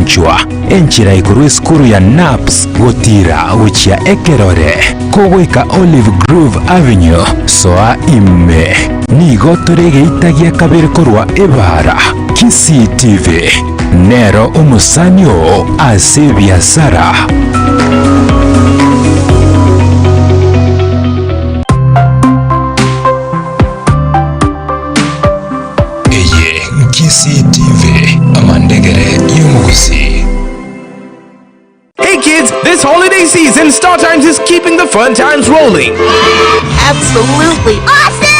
Nyanchwa, enchera ekorwa esukuru ya Naps gotira gochia Ekerore, kogoika Olive Grove Avenue, soa ime. Nigo tore egeita gia kabere korwa ebaara. Kisii TV nero omosani oo ase ebiasara. Eye Kisii TV, amandegere y'omogusii. Hey kids, this holiday season, Star Times is keeping the fun times rolling. Absolutely awesome!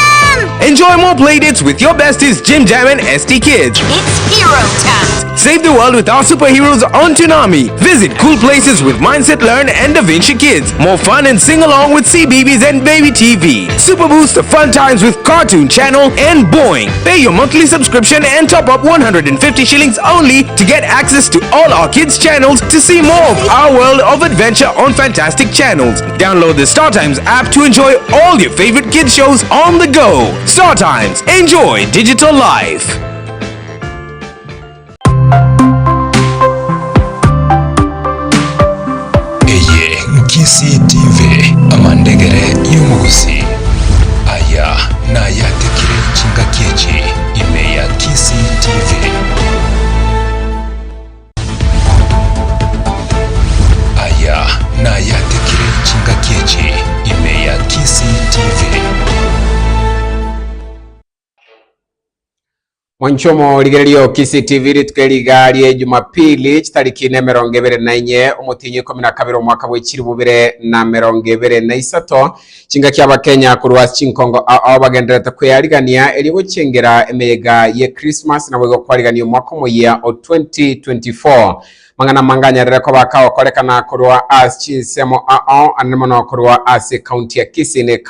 Enjoy more playdates with your besties Jim Jam and ST Kids. It's hero time! Save the world with our superheroes on Toonami. Visit cool places with Mindset Learn and Da Vinci Kids. More fun and sing along with CBeebies and Baby TV. Super boost the fun times with Cartoon Channel and Boing. Pay your monthly subscription and top up 150 shillings only to get access to all our kids channels to see more of our world of adventure on fantastic channels. Download the Star Times app to enjoy all your favorite kids shows on the go. Star Times, enjoy digital life. Eye Kisii TV, amandegere y'omogusii. Aya nayatekire chingaki echi ime ya Kisii TV. Aya nayatekire chingaki echi ime ya Kisii TV. Mwanche omorigereria o Kisii TV rituko eri iga rie Jumapili chitariki na emerongo ebere na inye omotienyi ikomi na kabere omwaka bwe chilifu bibere na emerongo ebere na isato chingaki abakenya korwa ase chinkongo ao ao bagendererete kweyarigania erio gochengera emeyega ye Christmas naboigo kwarigania omwaka omoyia o 2024 Mang'ana amange anyarire koba akagokorekana korwa ase chinsemo ao ao anene mono korwa ase ekaunti ya Kisii na ekaunti.